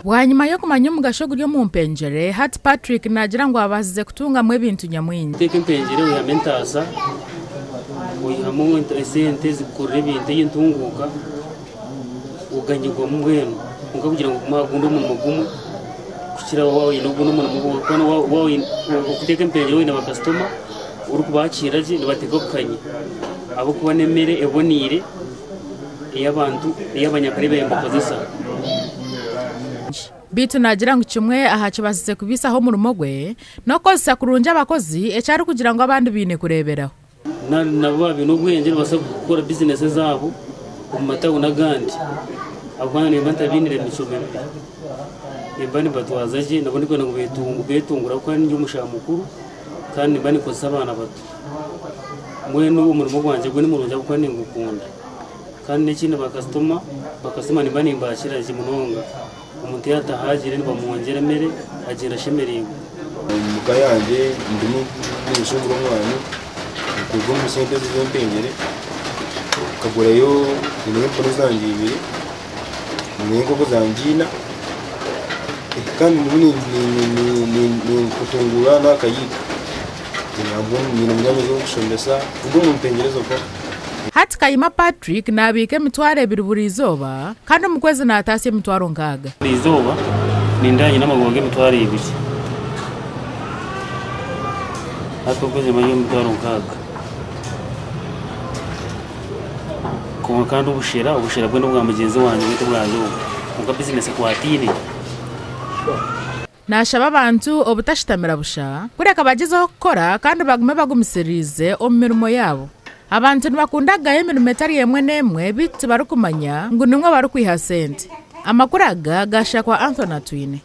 Bwanyima y'okumanya omugasho oguri omu mpengyere, hati Patrick naagira ngu abaasize kutungamu ebintu nyamwingi. Kuteeka empengyere oihamu entaasa, oihamu esente ezikukurira ebintu ey'entunguuka, oganyirwamu mbwenu. Kwonka kugira ngu ogume aha gundi omurimo gumwe kukira waaba oine ogundi omurimo okuteeka empengyere oine bakasitoma orikubakiira gye nibateeka kukanya ahabw'okuba n'emere eboneire ey'abantu ei abanyakare nibakozesa. Beitu naagira ngu kimwe aha kibaasize kubaisaho omurimo gwe n'okukozesa kurungi abakozi eki arikugira ngu abandi baine kureeberaho. Nabo baaba baine obwengye nibabaasa kukora bizinesi ezaabo omu matawuni agandi ahabw'okuba nimba ntabainire micwe mibi. Nimba nimbatwaza gye nabo ndikwenda ngu beetungure ahabw'okuba ndi omushaho mukuru kandi nimba ninkozesa abaana bato. Mbwenu omurimo gwangye gwo nimurungi ahabw'okuba ningukunda. Kandi n'ekindi bakasitoma, bakasitoma nimba nimbaakira gye munonga. Omuntu yaataha agire nibamwongyera emere agyenda ashemereirwe. Omu ka yangye ndimu ninshumbura omwani nkuruga omu sente ezi ez'empengyere nkagurayo nyineyo empunu zangye ibiri, nyineyo enkoko zangye ina kandi ndimu nintunguura n'akayiga. Nyine munyaanyazi ou ndikushomesa ndi omu mpengyere zonka. Hati Kayima Patrick naabiika emitwaro ebiri buri izooba kandi omu kwezi naataasya emitwaro nkaaga. Buri izooba nindaara nyine amagoba g'emitwaro ebiri. Hati okwezi nimba nyine emitwaro nkaaga. Kwonka kandi obushera, obushera bwe n'obwa mugyenzi wangye beitu obwangye obwo. Kwonka bizinesi ekwataine. Naashaba abantu obutashutamira busha, kureka bagyezeho kukora kandi bagume bagumisiriize omu mirimo yaabo. Abantu nibakunda kugaya emirimo etari emwe n'emwe beitu tibarikumanya ngu nimwo barikwiha sente. Amakuru aga gaashakwa Anthony Atwine.